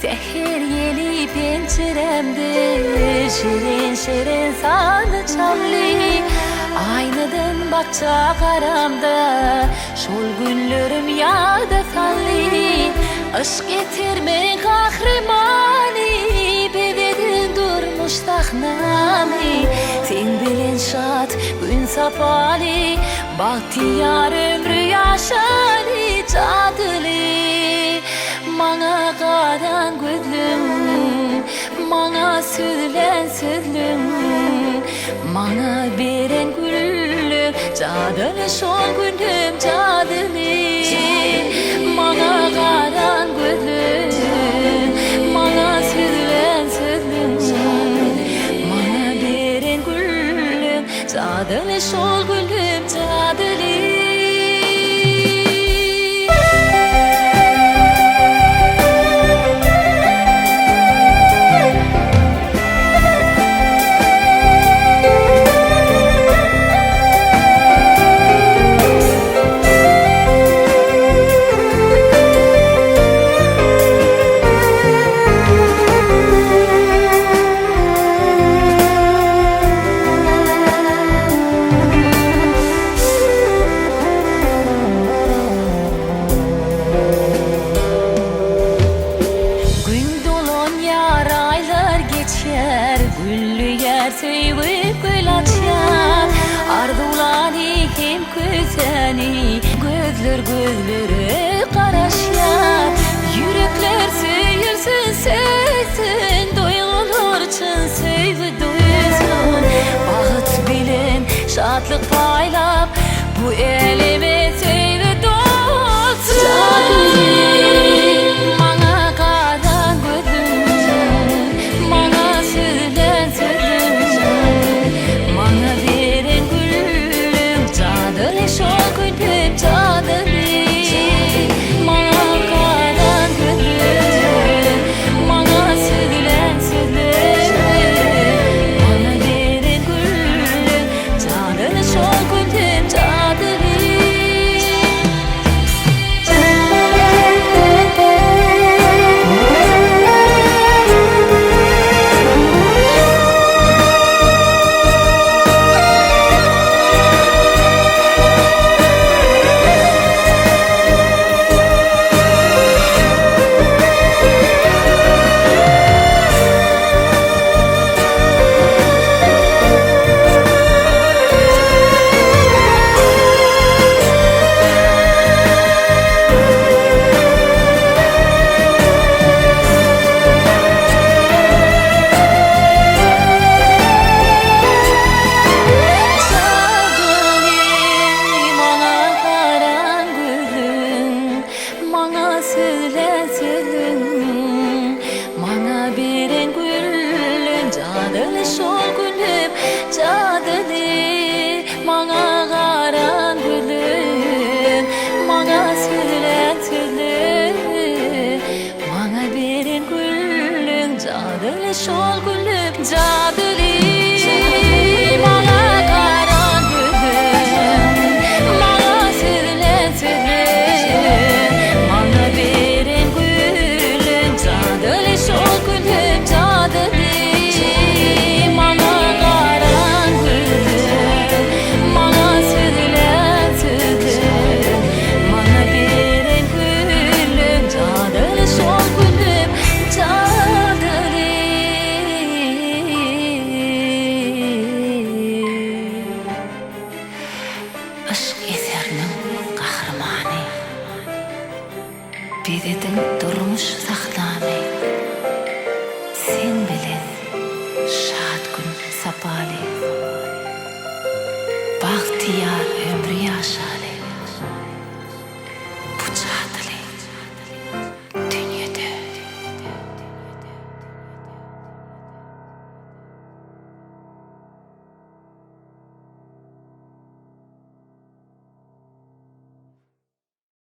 Säher ýeli penjirämde Şirin-şirin sazy çaldy. Aýnadan bakja garamda Şol günlerim ýada saldy. Yşk getirme gahrymany Bezediň durmuş sahnamy. Seň bilen şat gün sapaly Bagtyýar ömri ýaşaly Jadyly maňa garan gözlüň Maňa sözlän sözlüň Maňa beren gülüň Jadyly şol günüm jadyly Maňa garan gözlüň Maňa sözlän sözlüň Maňa beren gülüň Jadyly şol gülüm jadyly. Gün dolanýar, aýlar geçýär, Gülleýär söýgi gül açýar. Arzuwlany hem küýsäni, Gözler gözlere garaşýar. Ýürekler söýülsin, söýsün, Duýgular çyn söýgi duýsun. Bagt bilen şatlyk paýlap, Bu äleme söýgi dolsun. Jadyly maňa garan gözüň, Maňa sözlän sözüň, Maňa beren gülüň, Jadyly şol gülüm jadyly. Maňa garan gözüň, Maňa sözlän sözüň, Maňa beren gülüň, Jadyly şol gülüm jadyly. Jadyly maňa garan gözüň, Maňa sözlän sözüň, Maňa beren gülüň, Jadyly şol gülüm, jadyly Maňa garan gözüň, Maňa sözlän sözüň, Maňa beren gülüň, Jadyly şol gülüm, jadyly Maňa garan gözüň, Maňa sözlän sözüň, Maňa beren gülüň, Jadyly şol gülüm, jadyly Maňa garan gözüň, Maňa sözlän sözüň, Maňa beren gülüň, Jadyly şol gülüm, jadyly. Yşk eseriniň gahrymany. Bezediň durmuş sahnamy. Seň bilen şat gün sapaly. Bagtyýar ömri ýaşaly.